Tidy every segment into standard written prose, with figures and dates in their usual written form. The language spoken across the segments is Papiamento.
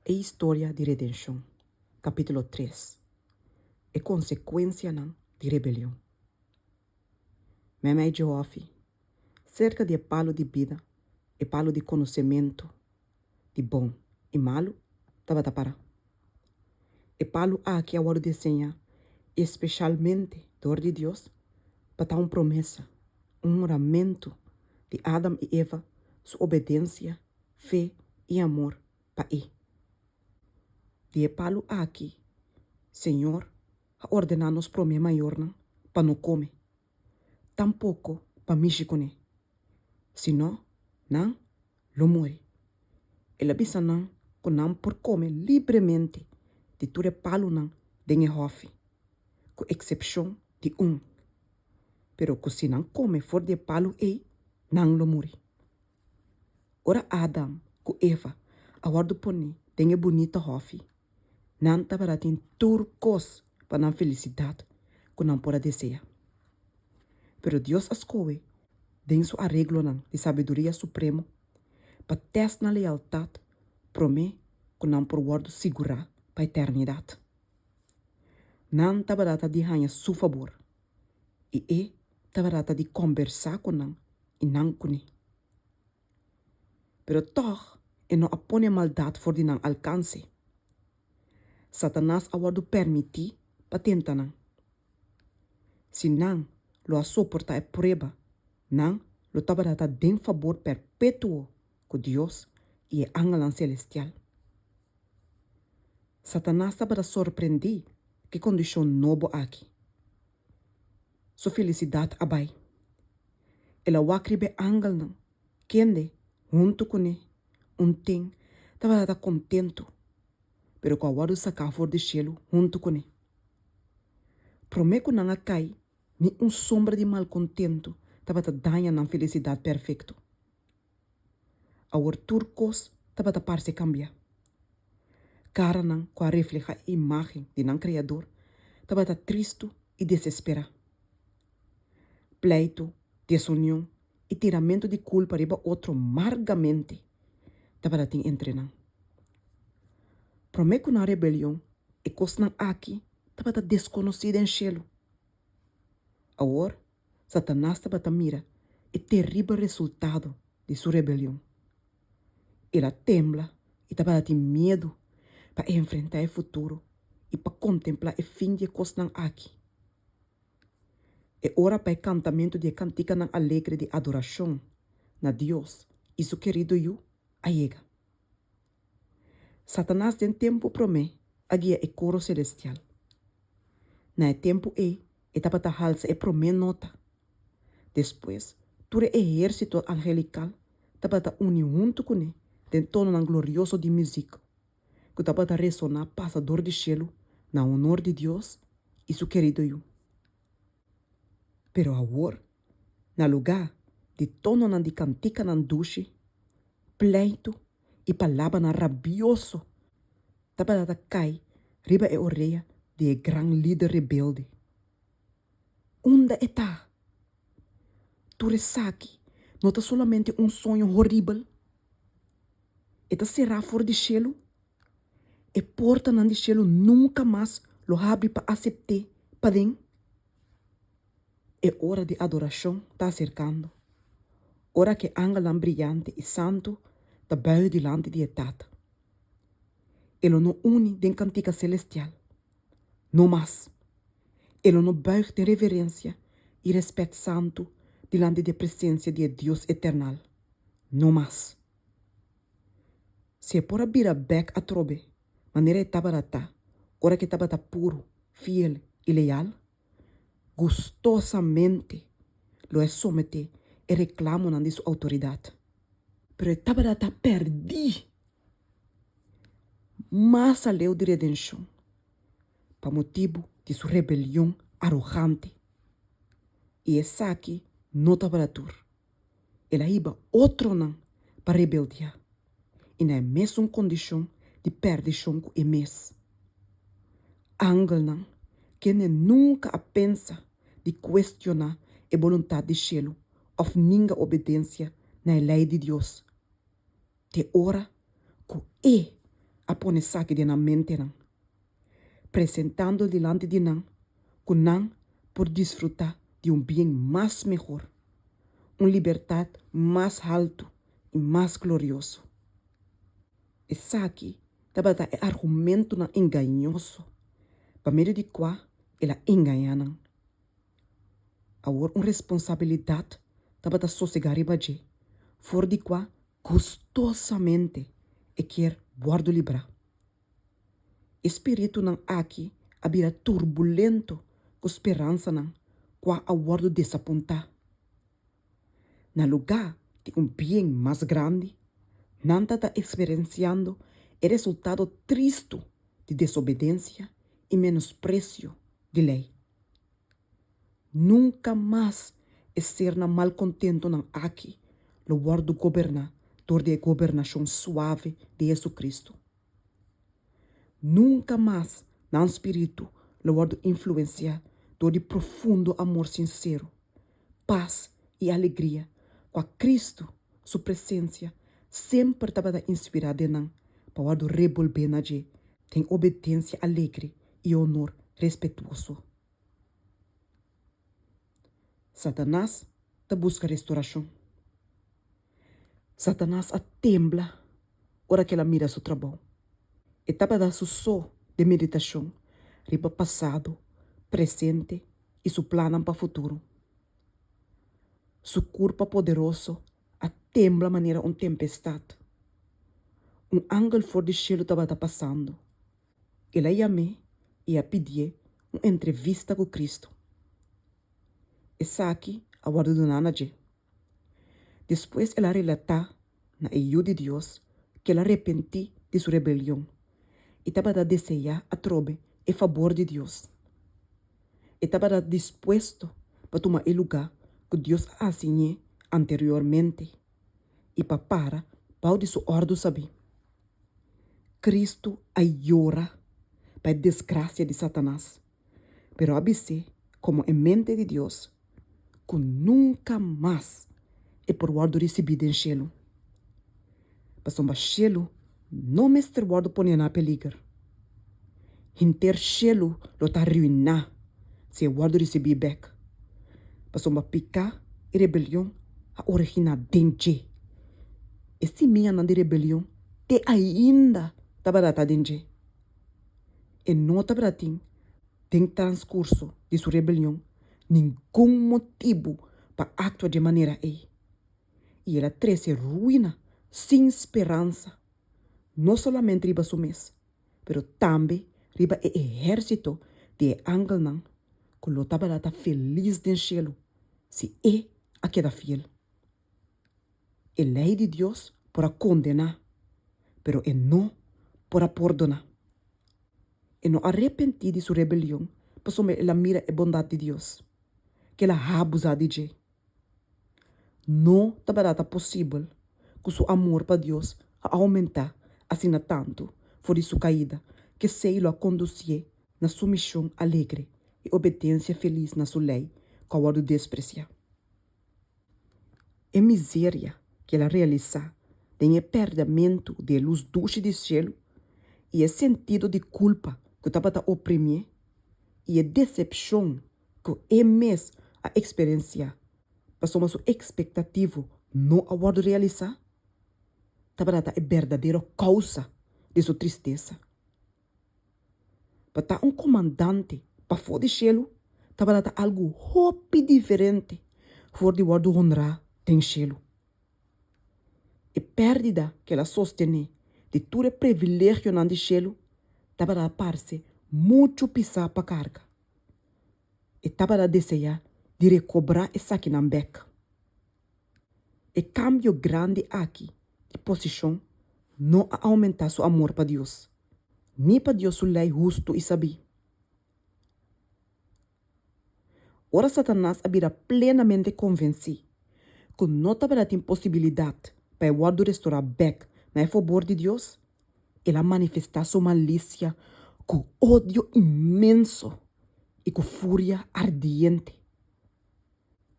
E historia di redenshon, kapítulo tres, E konsekuensianan di rebelion. Meimei dje hòfi, serka di e palu di bida, e palu di konosementu di bon i malu tabata pará. E palu aki a wòrdu diseñá espeshalmente dor di Dios pa ta un promesa, un huramentu di Adam i Eva su obedensia, fe i amor pa E. Di e palu aki Señor a ordená nos promé mayornan pa no kome, tampoko pa mishi kuné, sino nan lo muri. El a bisa nan ku nan por kome libremente di tur e palunan den e hòfi, ku eksepshon di un, pero ku si nan kome for di e palu ei, nan lo muri. Ora Adam ku Eva a wòrdu poné den e bunita hòfi, nan tabata tin tur kos pa nan felisidat ku nan por a deseá. Pero Dios a skohe den su areglonan di sabiduria supremo pa tèst nan lealtat promé ku nan por wòrdu sigurá pa eternidat. Nan tabata di haña su fabor, i e tabata di kòmbersá ku nan i nan kuné. Pero tòg e no a pone maldat for di nan alkanse. Satanas a wòrdu pèrmití pa tenta nan. Si nan lo a soportá e prueba, nan lo tabata ta den fabor perpetuo ku Dios i e angelnan selestial. Satanas tabata sorprendí ku e kondishon nobo aki. Su felisidat a bai. El a wak riba e angelnan, kende, huntu kuné, un ten tabata ta kontentu, pero ku a wòrdu saká for di shelu huntu kuné. Promé ku nan a kai, ni un sombra di malkontentu tabata daña nan felisidat perfekto. Awor tur kos tabata parse kambiá. Karanan ku a reflehá e imágen di nan Kreador tabata tristu i desesperá. Pleitu, desunion i tiramentu di kulpa riba otro margamente tabata tin entre nan. Promé ku nan rebelion, e kosnan aki tabata deskonosí den shelu. Awor Satanas tabata mira e teribel resultado di su rebelion. El a tembla i tabata tin miedu pa enfrentá e futuro i pa kontemplá e fin di e kosnan aki. E ora pa e kantamentu di e kantikanan alegre di adorashon na Dios i su kerido Yu a yega. Satanas den tempu promé a guia e koro selestial. Na e tempu ei e tabata halsa e promé nota. Despues, tur e ehérsito angelikal tabata uni huntu kuné den tononan glorioso di muzik ku tabata resoná pasa dor di shelu na honor di Dios i su kerido Yu. Pero awor, na lugá di tononan di kantikanan dushi, pleitu i palabranan rabioso tabata ta kai riba e orea di e gran lider rebelde. Unda e ta? Tur esaki no ta solamente un soño horibel? E ta será for di shelu? E portanan di shelu nunka mas lo habri pa asept'é paden? E ora di adorashon ta aserkando, ora ku e angelnan briyante i santu ta bui dilanti di e Tata. E lo no uni den kantika selestial, no mas. E lo no buig den reverensia i rèspèt santu dilanti di e presensia di e Dios eternal, no mas. Si e por a bira bèk atrobe manera e tabata ta ora ku e tabata puru, fiel i leal, gustosamente lo e someté e reklamonan di su outoridat. Pero e tabata ta pèrdí mas aleu di redenshon pa motibu di su rebelion arogante. I esaki no tabata tur. El a hiba otronan pa rebeldiá i na e mesun kondishon di pèrdishon ku e mes. Angelnan, kende nunka a pensa di kuestioná e boluntat di shelu òf ninga obedensia na e lei di Dios, te ora ku e a. pone esaki den nan mentenan, presentando dilanti di nan ku nan por disfrutá di un bien mas mehor, un libertat mas haltu i mas glorioso. Esaki tabata e argumentunan engañoso pa medio di kua el a engañá nan. Awor un responsabilidat tabata sosegá riba dje, for di kua gustosamente e kier wòrdu librá. E spiritunan aki a bira turbulento ku speransanan kua a wòrdu desapuntá. Na lugá di un bien mas grandi, nan ta ta eksperensiando e resultado tristu di desobedensia i menospresio di lei. Nunka mas e sernan malkontentonan aki lo wòrdu goberná dor di e gobernashon suave di Hesu-Kristu. Nunka mas nan spiritu lo wòrdu influensiá dor di profundo amor sinsero, pas i alegria kua Kristu su presensia semper tabata inspirá den nan pa wòrdu rebolbé na dje den obedensia alegre i onor respetuoso. Satanas ta buska restorashon. Satanas a tembla ora ku el a mira su trabou. E tabata su so den meditashon riba pasado, presente i su plannan pa futuro. Su kurpa poderoso a tembla manera un tempestat. Un angel for di shelu tabata pasando. El a yam'é i a pidié un entrevista ku Kristu. Esaki a wòrdu duná na dje. Despues el a relatá na e Yu di Dios ku el a repentí di su rebelion i tabata deseá atrobe e fabor di Dios. E tabata dispuesto pa tuma e lugá ku Dios a asiñ'é anteriormente i pa para bou di su òrdu sabí. Kristu a yora pa e desgrasia di Satanas, pero a bis'é komo e mente di Dios ku nunka mas e por wòrdu risibí den shelu, pasobra shelu no mester wòrdu poné na peliger. Henter shelu lo ta ruiná si e wòrdu risibí bèk, pasobra piká i rebelion a originá den dje. E simianan di rebelion te ainda tabata ta den dje. E no tabata tin den transkurso di su rebelion ningun motibu pa aktua dje manera ei, i el a trese ruina sin speransa, no solamente riba su mes, pero tambe riba e ehérsito di e angelnan ku lo tabata ta felis den shelu si e a keda fiel. E lei di Dios por a kondená, pero e no por a pordoná. E no a repentí di su rebelion pasobra el a mira e bondat di Dios, ku el a habusá di dje. No tabata posibel ku su amor pa Dios a oumentá asina tantu for di su kaida ku esei lo a kondusié na sumishon alegre i obedensia felis na su lei ku a wòrdu despresiá. E miseria ku el a realisá den e pèrdèmentu di e lus dushi di shelu i e sentido di kulpa ku tabata oprimié i e desepshon ku e mes a eksperensiá pasobra su ekspektativo no a wòrdu realisá, tabata ta e berdadero kousa di su tristesa. Pa ta un komandante pafó di shelu tabata ta algu hopi diferente for di wòrdu honrá den shelu. E pèrdida ku el a sostené di tur e privilegionan di shelu tabata parse muchu pisá pa karga. E tabata deseá di rekobrá esakinan bèk. E kambio grandi aki di posishon no a oumentá su amor pa Dios, ni pa Dios su lei hustu i sabí. Ora Satanas a bira plenamente konvensí ku no tabata tin posibilidat pa e wòrdu restorá bèk na e fabor di Dios, el a manifestá su malisia ku odio inmenso i ku furia ardiente.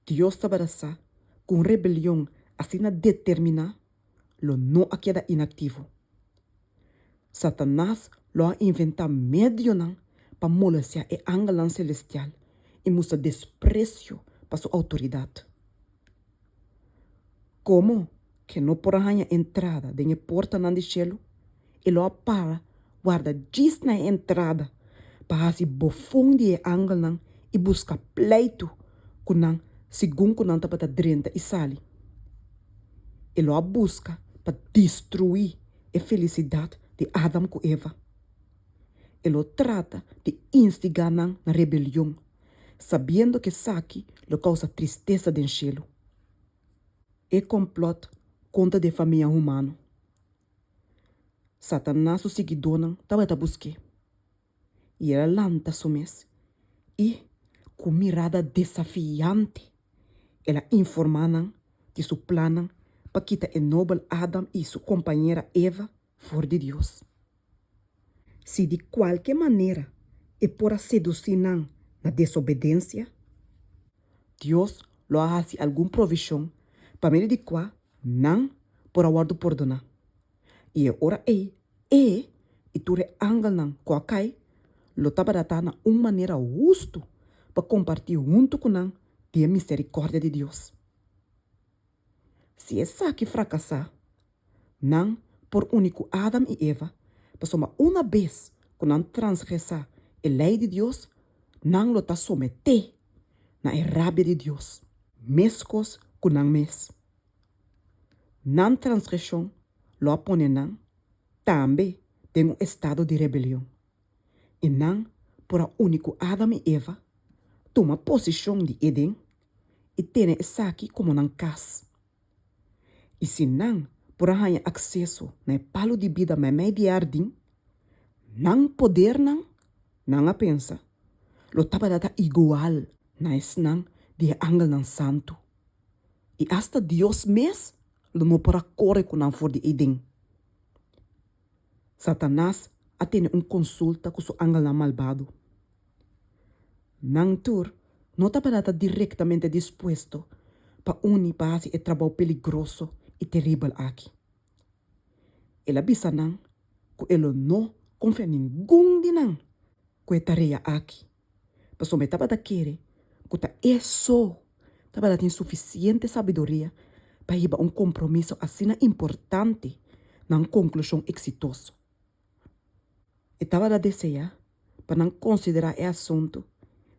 Dios tabata sa ku un rebelion asina determiná lo no a keda inaktivo. Satanas lo a inventá medionan pa molestiá e angelnan selestial i mustra despresio pa su outoridat. Komo ku e no por a haña entrada den e portanan di shelu, e lo a para warda djis na e entrada pa hasi bofon di e angelnan i buska pleitu ku nan segun ku nan tabata drenta i sali. E lo a buska pa destruí e felisidat di Adam ku Eva. E lo trata di instigá nan na rebelion, sabiendo ku esaki lo kousa tristesa den shelu. E kòmplòt kontra di e famia humano. Satanas su siguidónan tabata busk'é, i el a lanta su mes i, ku mirada desafiante, el a informá nan di su plannan pa kita e nobel Adam i su kompañera Eva for di Dios. Si di kualke manera e por a sedusí nan na desobedensia, Dios lo a hasi algun provishon pa medio di kua nan por a wòrdu pordoná. I e ora ei e i tur e angelnan ku a kai lo tabata ta na un manera hustu pa kompartí huntu ku nan di e miserikòrdia di Dios. Si esaki frakasá, nan por uni ku Adam i Eva, pasobra una bes ku nan transgresá e lei di Dios, nan lo ta someté na e rabia di Dios, meskos ku nan mes. Nan transgreshon lo a pone nan tambe den un estado di rebelion, i nan por a uni ku Adam i Eva, tuma posishon di Eden i tene esaki komo nan kas. I si nan por a haña akseso na e palu di bida meimei di e hardin, nan podernan, nan a pensa, lo tabata ta igual na esnan di e angelnan santu. I asta Dios mes lo no por a kore ku nan for di Eden. Satanas a tene un konsulta ku su angelnan malbado. Nan tur no tabata ta direktamente dispuesto pa uni pa hasi e trabou peligroso i teribel aki. El a bisa nan ku e lo no konfia ningun di nan ku e tarea aki, pasobra e tabata kere ku ta e so tabata tin sufisiente sabiduria pa hiba un kompromiso asina importante na un konklushon eksitoso. E tabata deseá pa nan konsiderá e asuntu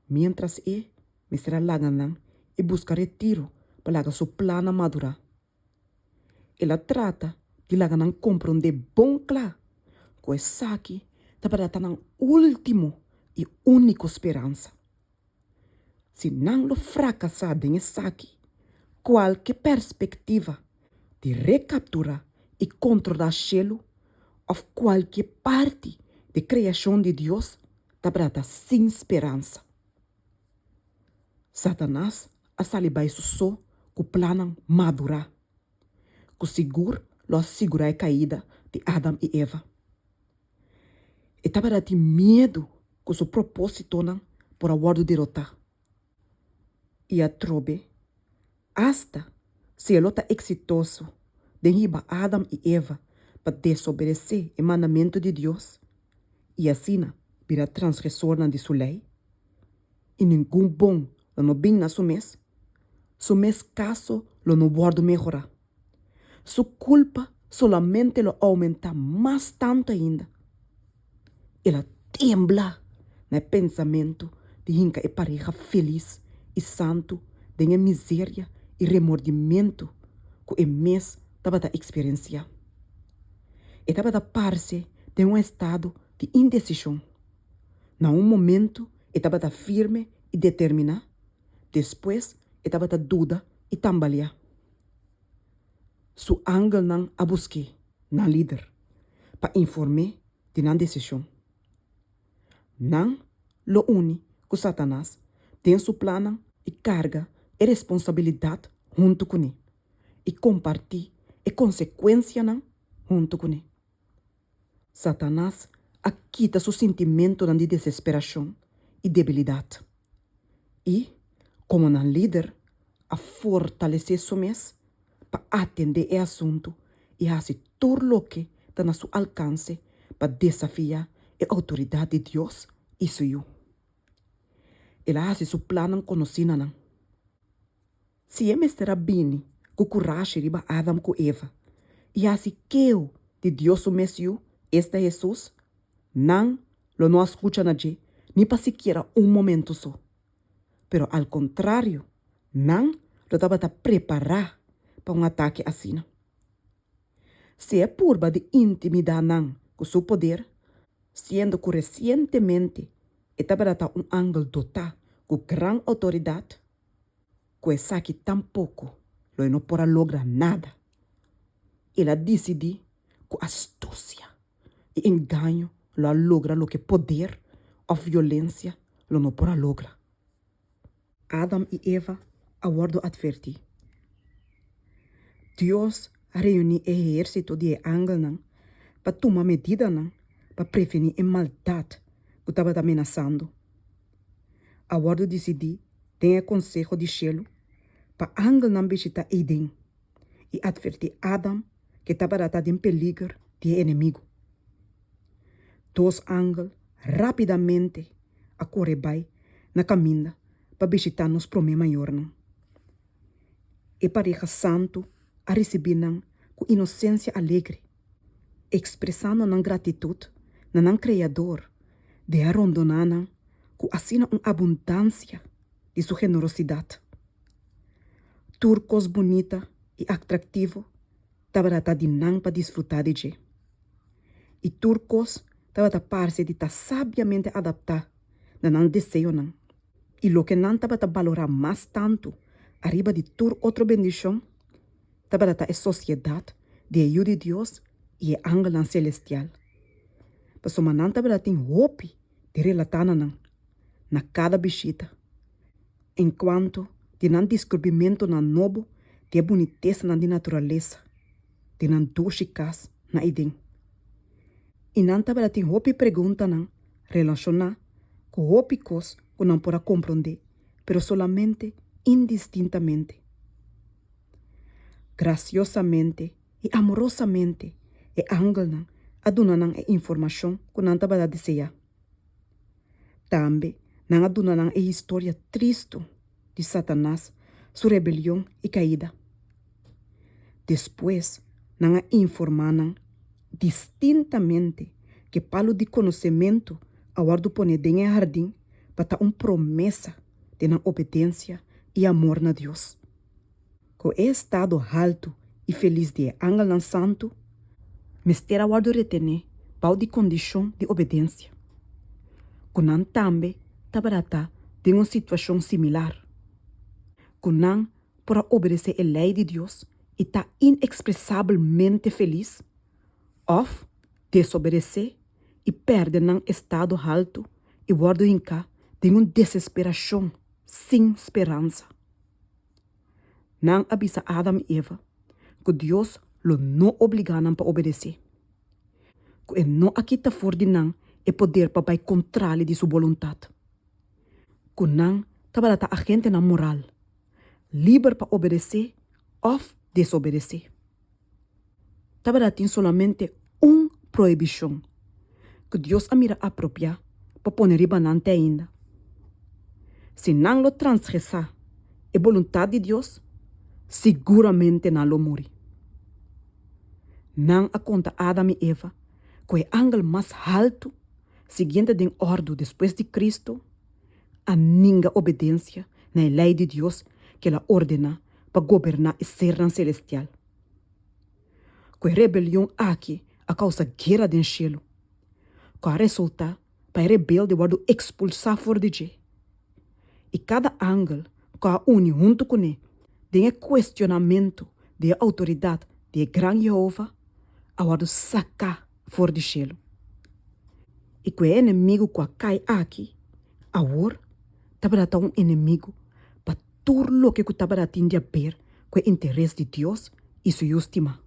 miéntras e mester a laga nan i buska retiro pa laga su plannan madurá. El a trata di laga nan komprondé bon kla ku esaki tabata ta nan último i úniko speransa. Si nan lo frakasá den esaki, kualke perspektiva di rekapturá i kontrolá shelu òf kualke parti di kreashon di Dios tabata sin speransa. Satanas a sali bai su so ku plannan madurá, ku sigur lo a sigurá e kaida di Adam i Eva. E tabata tin miedu ku su propósitonan por a wòrdu derotá. I atrobe, asta si e lo ta eksitoso den hiba Adam i Eva pa desobedesé e mandamentu di Dios i asina bira transgresornan di su lei, i ningun bon lo no bin na su mes, su mes kaso lo no wòrdu mehorá. Su kulpa solamente lo oumentá mas tantu ainda. El a tembla na e pensamentu di hinka e pareha felis i santu den e miseria i remordimentu ku e mes tabata eksperensiá. E tabata parse den un estado di indesishon. Na un momentu e tabata firme i determiná, despues e tabata duda i tambaleá. Su angelnan a busk'é, nan lider, pa inform'é di nan desishon. Nan lo uni ku Satanas den su plannan i karga e responsabilidat huntu kuné i kompartí e konsekuensianan huntu kuné. Satanas a kita su sintimentunan di desesperashon i debilidat i, komo nan lider, a fortalesé su mes pa atendé e asuntu i hasi tur loke ta na su alkanse pa. pa desafiá e outoridat di Dios i su Yu. El a hasi su plannan konosí na nan. Si e mester a bini ku kurashi riba Adam ku Eva i hasi keu di Dios su mes Yu, esta Hesus, nan lo no a skucha na dje ni pa sikiera un momentu so. Pero al kontrario, nan lo tabata prepará pa un atake asina. Si e purba di intimidá nan ku su poder, siendo ku resientemente e tabata ta un angel dotá ku gran outoridat, ku esaki tampoko lo e no por a logra nada. El a disidí ku astusia i engaño lo a logra loke poder òf violensia lo no por a logra. Adam i Eva a wòrdu atvertí. Dios a reuní e ehérsito di e angelnan pa tuma medidanan pa prevení e maldat ku tabata menasando. A wòrdu disidí den e konseho di shelu pa angelnan bishitá Eden i atvertí Adam ku e tabata ta den peliger di e enemigu. Dos angel rápidamente a kore bai na kaminda pa bishitá nos promé mayornan. E pareha santu a risibí nan ku inosensia alegre, ekspresando nan gratitut na nan Kreador di a rondoná nan ku asina un abundansia di su generosidat. Tur kos bunita i atraktivo tabata ta di nan pa disfrutá di dje, i tur kos tabata parse di ta sabiamente adaptá na nan deseonan. I loke nan tabata balorá mas tantu ariba di tur otro bendishon tabata ta e sosiedat di e Yu di Dios i e angelnan selestial, pasobra nan tabata tin hopi di relatá na nan na kada bishita enkuanto di nan deskubrimentunan nobo di e bunitesanan di naturalesa di nan dushi kas na Edén. I nan tabata tin hopi preguntanan relashoná ku hopi kos ku nan por a komprondé, pero solamente indistintamente. Grasiosamente i amorosamente e angelnan a duna nan e informashon ku nan tabata deseá. Tambe nan a duna nan e historia tristu di Satanas su rebelion i kaida. Despues nan a informá nan distintamente ku e palu di konosementu a wòrdu pone den e hardin pa ta un promesa di nan obedensia i amor na Dios. Ku e estado haltu i felis di e angelnan santu mester a wòrdu retené bou di kondishon di obedensia, ku nan tambe tabata ta den un situashon similar, ku nan por a obedesé e lei di Dios i ta inekspresabelmente felis, òf desobedesé i pèrdè nan estado haltu i wòrdu hinká den un desesperashon sin speransa. Nan a bisa Adam i Eva ku Dios lo no obligá nan pa obedesé, ku e no a kita for di nan e poder pa bai kontrali di su boluntat, ku nan tabata ta agentenan moral, liber pa obedesé òf desobedesé. Tabata tin solamente un prohibishon ku Dios a mira apropiá pa pone riba nan te ainda. Si nan lo transgresá e boluntat di Dios, siguramente nan lo muri. Nan a konta Adam i Eva ku e angel mas haltu, siguiente den òrdu despues di Kristu, a ninga obedensia na e lei di Dios ku el a ordená pa goberná e sernan selestial. Ku e rebelion aki a kousa guera den shelu, ku a resultá pa e rebelde wòrdu ekspulsá for di dje. I kada angel ku a uni huntu kuné den e kuestionamentu di e outoridat di e gran Yehova a wòrdu saká for di shelu. I ku e enemigu ku a kai aki awor tabata ta un enemigu pa tur loke ku tabata tin di aber ku e interes di Dios i su Yu stimá.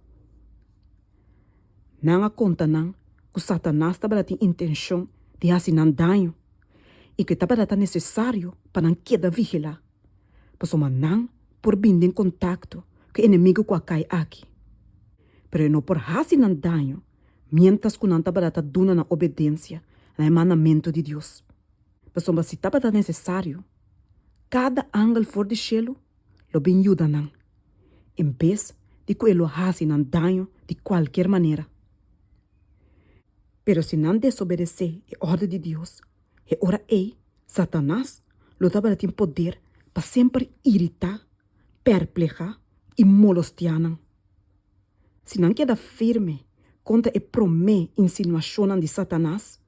Nan a konta nan ku Satanas tabata tin intenshon di hasi nan daño i ku e tabata ta nesesario pa nan keda vigilá, pasobra nan por bini den kontakto ku e enemigu ku a kai aki. Pero e no por hasi nan daño. miéntras ku nan tabata ta duna nan obedensia na e mandamentu di Dios. Pasobra si tabata nesesario, kada angel for di shelu lo bin yuda nan, en bes di ku e lo hasi nan daño di kualkier manera. Pero si nan desobedesé e òrdu di Dios, e ora ei Satanas lo tabata tin poder pa semper iritá, perplehá i molostiá nan. Si nan keda firme kontra e promé insinuashonnan di Satanas,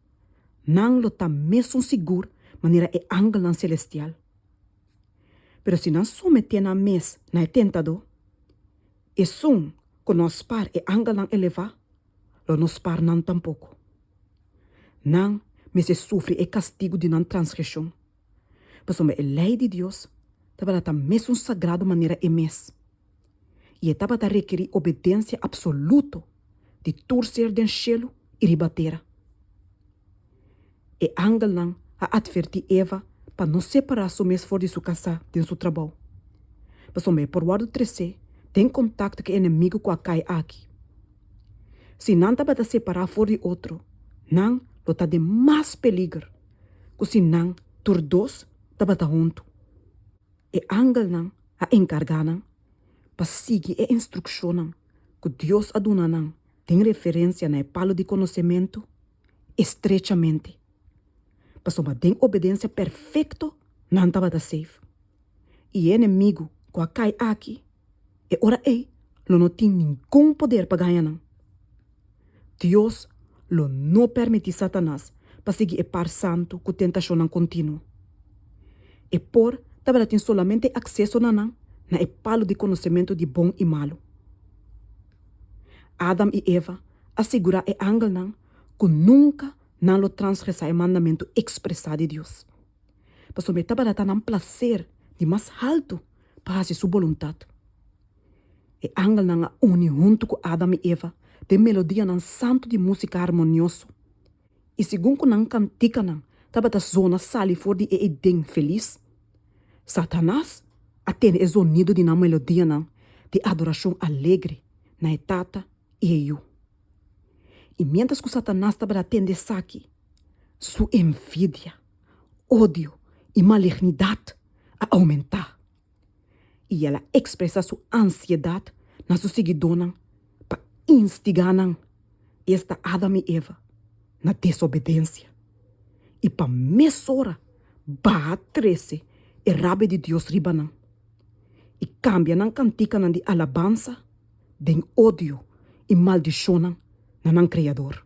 nan lo ta mesun sigur manera e angelnan selestial. Pero si nan someté nan mes na e Tentadó, esun ku no a spar e angelnan elevá, lo no spar nan tampoko. Nan mester sufri e kastigu di nan transgreshon, pasobra e lei di Dios tabata ta mesun sagrado manera e mes, i e tabata rekerí obedensia apsoluto di tur ser den shelu i riba tera. E angelnan a atvertí Eva pa no separá su mes for di su kasá den su trabou, pasobra e por wòrdu tresé den kontakto ku e enemigu ku a kai aki. Si nan tabata separá for di otro, nan lo ta den mas peliger ku si nan tur dos tabata huntu. E angelnan a enkargá nan pa sigui e instrukshonnan ku Dios a duna nan den referensia na e palu di konosementu estrechamente, pasobra den obedensia perfekto nan tabata safe, i e enemigu ku a kai aki e ora ei lo no tin ningun poder pa gaña nan. Dios lo no permití Satanas pa sigui e par santu ku tentashonnan kontinuo. E por tabata tin solamente akseso na nan na e palu di konosementu di bon i malu. Adam i Eva a sigurá e angelnan ku nunka nan lo transgresá e mandamentu ekspresá di Dios, pasobra e tabata ta nan plaser di mas haltu pa hasi su boluntat. E angelnan a uni huntu ku Adam i Eva den melodianan santu di músika harmonioso, i segun ku nan kantikanan tabata zona sali for di e Edén felis, Satanas a tende e zonido di nan melodianan di adorashon alegre na e Tata i e Yu. I miéntras ku Satanas tabata tende esaki, su envidia, odio i malignidat a oumentá, i el a ekspresá su ansiedat na su siguidónan pa instigá nan, esta Adam i Eva, na desobedensia i pa mesora baha trese e rabia di Dios riba nan i kambia nan kantikanan di alabansa den odio i maldishonnan na nan Kreador.